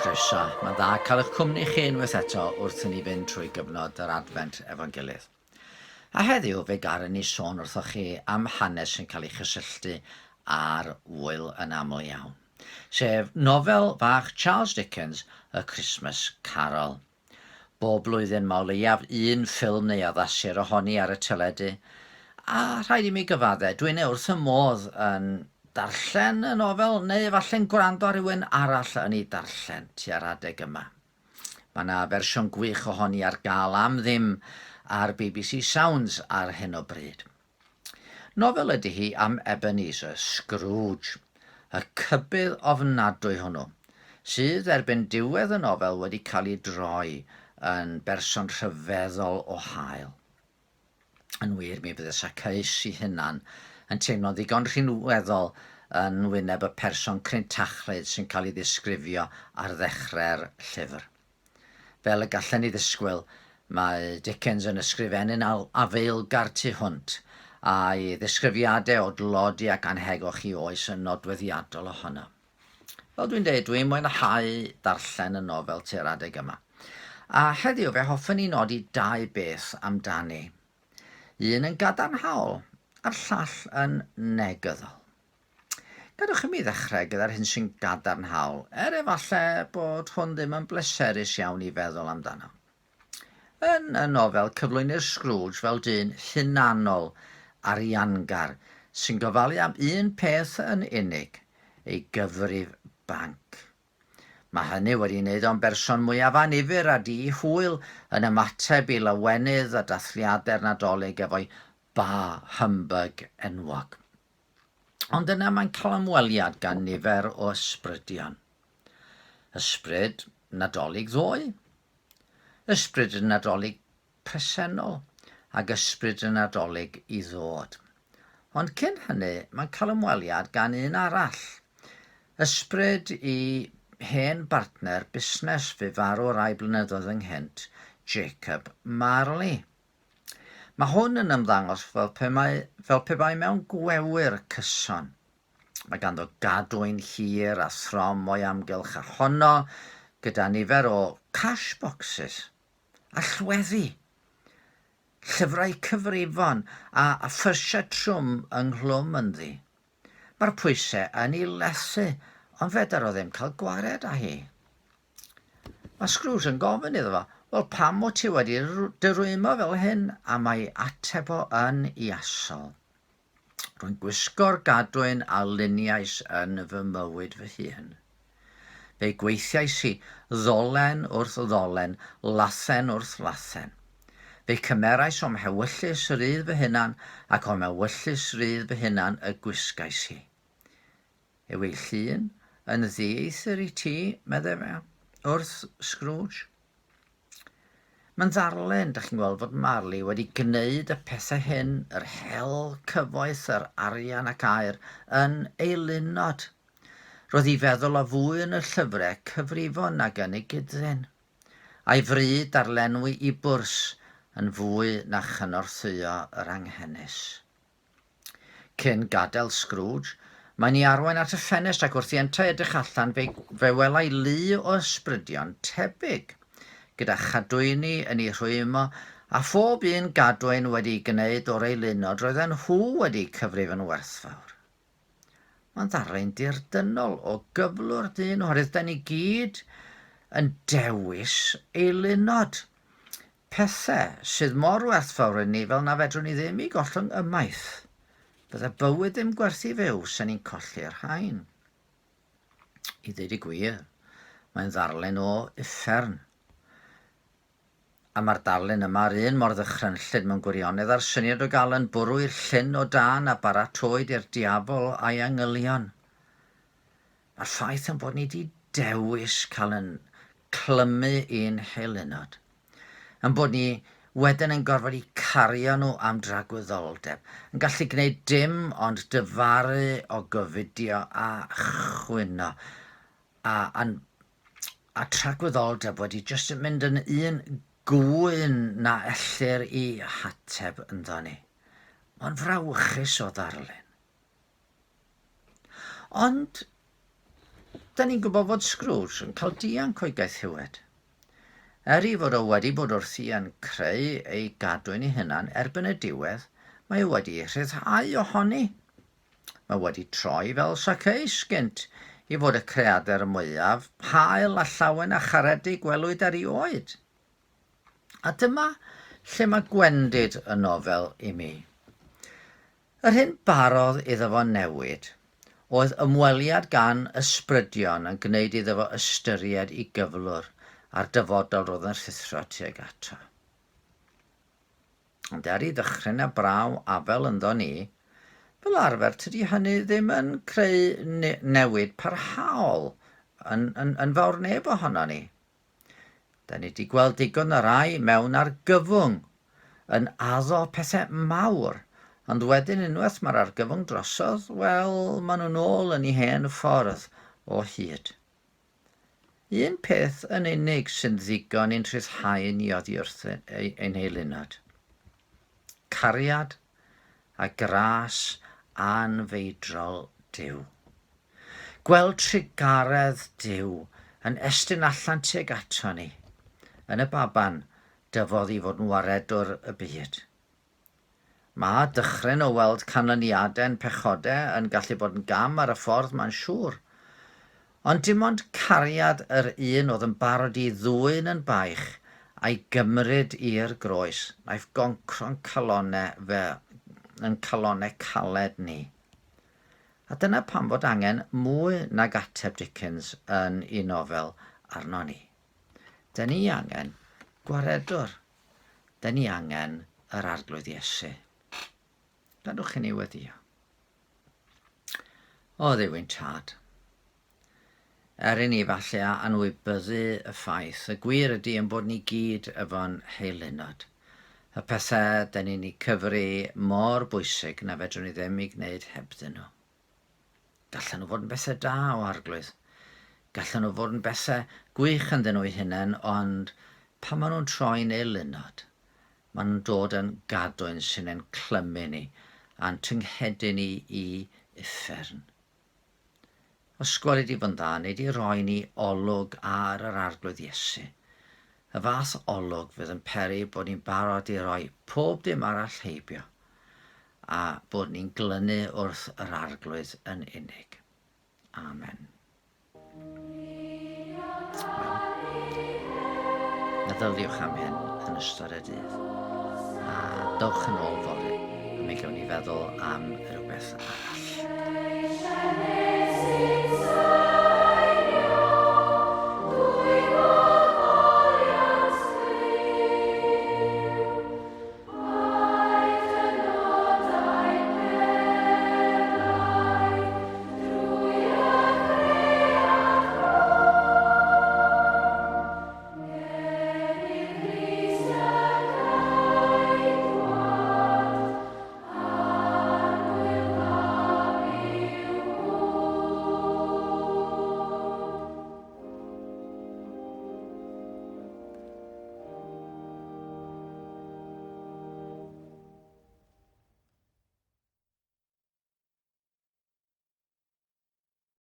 Croeso. Mae'n dda cael eich cwmni chi unwaith eto wrth i ni fynd trwy gyfnod yr Adfent efo'n gilydd. A heddiw fe garen ni sôn wrthoch chi am hanes sy'n cael ei chysylltu â'r ŵyl yn aml iawn, sef nofel fach Charles Dickens, A Christmas Carol. Bob blwyddyn mae o leiaf un ffilm neu addasiad ohoni ar y teledu, a rhaid i mi gyfadde, dwi'n wrth y modd yn darllen y nofel neu efallai'n gwrando ar rhywun arall yn ei darllen tua'r adeg yma. Mae yna fersiwn gwych ohoni ar gael am ddim ar BBC Sounds ar hyn o bryd. Nofel ydy hi am Ebenezer Scrooge, y cybydd ofnadwy hwnnw, sydd erbyn diwedd y nofel wedi cael ei droi yn berson rhyfeddol o hael. Yn wir, mi fydde Zacchaeus ei hunan yn teimlo'n ddigon rhinweddol yn wyneb y person crintachlyd sy'n cael ei ddisgrifio ar ddechrau'r llyfr. Fel y gallen ni ddisgwyl, mae Dickens yn ysgrifennu'n afaelgar tu hwnt, a'i ddisgrifiadau o dlodi ac annhegwch i oes yn nodweddiadol ohono. Fel dwi'n deud, dwi'n mwynhau darllen y nofel tua'r adeg yma. A heddiw fe hoffwn i nodi dau beth amdani. Un yn gadarnhaol, a'r llall yn negyddol. Gadewch i mi ddechrau gyda'r hyn sy'n gadarnhaol, er efallai bod hwn ddim yn bleserus iawn i feddwl amdano. Yn y nofel, cyflwynir Scrooge fel dyn hunanol, ariangar, sy'n gofalu am un peth yn unig, ei gyfrif banc. Mae hynny wedi wneud o'n berson mwyaf annifyr a di-hwyl yn ymateb i lawenydd a dathliadau'r Nadolig efo'i bah humbug enwog. Ond yna mae'n cael ymweliad gan nifer o ysbrydion. Ysbryd Nadolig ddoe, ysbryd y Nadolig presennol ac ysbryd y Nadolig i ddod. Ond cyn hynny, mae'n cael ymweliad gan un arall. Ysbryd i hen bartner busnes fu farw rai blynyddoedd ynghynt, Jacob Marley. Mae hwn yn ymddangos fel pe, mae, fel pe bai mewn gwewyr cyson. Mae ganddo gadwyn hir a throm o'i amgylch a honno gyda nifer o cash boxes, allweddi, llyfrau cyfrifon a, a phyrsiau trwm ynghlwm ynddi. Mae'r pwysau yn ei lethu, ond fedar o ddim cael gwared â hi. Mae Scrooge yn gofyn iddo fo, Wel, pam wyt ti wedi dy rwymo fel hyn? A mae ateb o yn iasol. Rwy'n gwisgo'r gadwyn a luniais yn fy mywyd fy hun. Fe gweithiais i ddolen wrth ddolen, lathen wrth lathen. Fe cymerais o'm hewyllys rydd fy hunan, ac o'm ewyllys rydd fy hunan y gwisgais hi. Yw ei llun yn ddieithr i ti, medde fe wrth Scrooge. Mae'n ddarllen, dych chi'n gweld, fod Marley wedi gwneud y pethau hyn, yr hel cyfoeth, yr arian ac aur, yn eilunod. Roedd ei feddwl o fwy yn y llyfrau cyfrifon nag yn ei gydddyn. A'i fryd darllenwi i bwrs yn fwy na chynorthwyo yr anghenus. Cyn gadael Scrooge, mae'n ei arwain at y ffenest ac wrth i yntau edrych allan fe, fe welai lu o ysbrydion tebyg, gyda chadwyni yn eu rhwymo a phob un gadwyn wedi'i gwneud o'r eilunod roedden nhw wedi cyfrif yn werthfawr. Mae'n ddarlun dirdynnol o gyflwr dyn oherwydd da ni gyd yn dewis eilunod. Pethe sydd mor werthfawr i ni fel na fedrwn ni ddim i gollwng ymaith. Bydde bywyd ddim gwerth i fyw sen ni'n colli'r rhain. I ddweud y gwir, mae'n ddarlun o uffern. A mae'r darlun yma yr un mor ddychrynllyd mewn gwirionedd â'r syniad o gael yn bwrw i'r llyn o dân a baratowyd i'r diafol a'i angylion. Mae'r ffaith ein bod ni wedi dewis cael yn clymu i'n heilunod, yn bod ni wedyn yn gorfod eu cario nhw am dragwyddoldeb, yn gallu gwneud dim ond dyfaru o gofidio a chwyno, a, a, a tragwyddoldeb wedi jyst yn mynd yn un gŵyn na ellir i hateb ynddo ni. Mae'n frawychus o ddarlun. Ond Da ni'n gwybod fod Scrooge yn cael dianc o'i gaethiwed. Er ei fod o wedi bod wrthi yn creu ei gadwyn ei hunan erbyn y diwedd, mae o wedi rhyddhau ohoni. Mae wedi troi fel Zacchaeus gynt i fod y creadur mwyaf hael a llawen a charedig welwyd erioed. A dyma lle mae gwendid y nofel i mi. Yr hyn barodd iddo fo newid oedd ymweliad gan ysbrydion yn gwneud iddo fo ystyried i gyflwr a'r dyfodol roedd yn rhuthro tuag ato. Ond er i ddychryn a braw afel ynddo ni, fel arfer tydi hynny ddim yn creu newid parhaol yn, yn, yn fawr neb ohono ni. Da ni 'di gweld digon o rai mewn argyfwng yn addo pethau mawr, ond wedyn unwaith mae'r argyfwng drosodd, wel, maen nhw'n ôl yn eu hen ffordd o hyd. Un peth yn unig sy'n ddigon i'n rhyddhau ni oddi wrth ein heilunod. Cariad a gras anfeidrol Duw. Gweld trugaredd Duw yn estyn allan tuag ato ni. Yn y baban, dyfodd i fod yn waredwr y byd. Mae dychryn o weld canlyniadau'n pechodau yn gallu bod yn gam ar y ffordd, mae'n siŵr. Ond dim ond cariad yr un oedd yn barod i ddwyn yn baich a'i gymryd i'r groes wnaeth goncro'n calonnau fe, yn calonnau caled ni. A dyna pam fod angen mwy nag ateb Dickens yn ei nofel arno ni. Dyn ni angen gwaredwr. Dyn ni angen yr Arglwydd Iesu. Gadwch i ni weddio. O Dduw ein Tad, er i ni falle a anwybyddu y ffaith, y gwir ydy ein bod ni gyd efo'n heilunod. Y pethau dyn ni'n eu cyfri mor bwysig na fedrwn ni ddim eu gwneud hebddyn nhw. Gallan nhw fod yn bethau da o Arglwydd. Gallan nhw fod yn bethau gwych ynddyn nhw'u hunain, ond pan maen nhw'n troi'n eilunod, Maen nhw'n dod yn gadwyn sy'n ein clymu ni a'n tynghedu ni i uffern. Os gweli di fo'n dda, wnei di roi ni olwg ar yr Arglwydd Iesu. Y fath olwg fydd yn peri bod ni'n barod i roi pob dim arall heibio, a bod ni'n glynu wrth yr Arglwydd yn unig. Amen. Wel, meddyliwch am hyn yn ystod y dydd. A dowch yn ôl fory, a mi gawn ni feddwl am rhywbeth arall.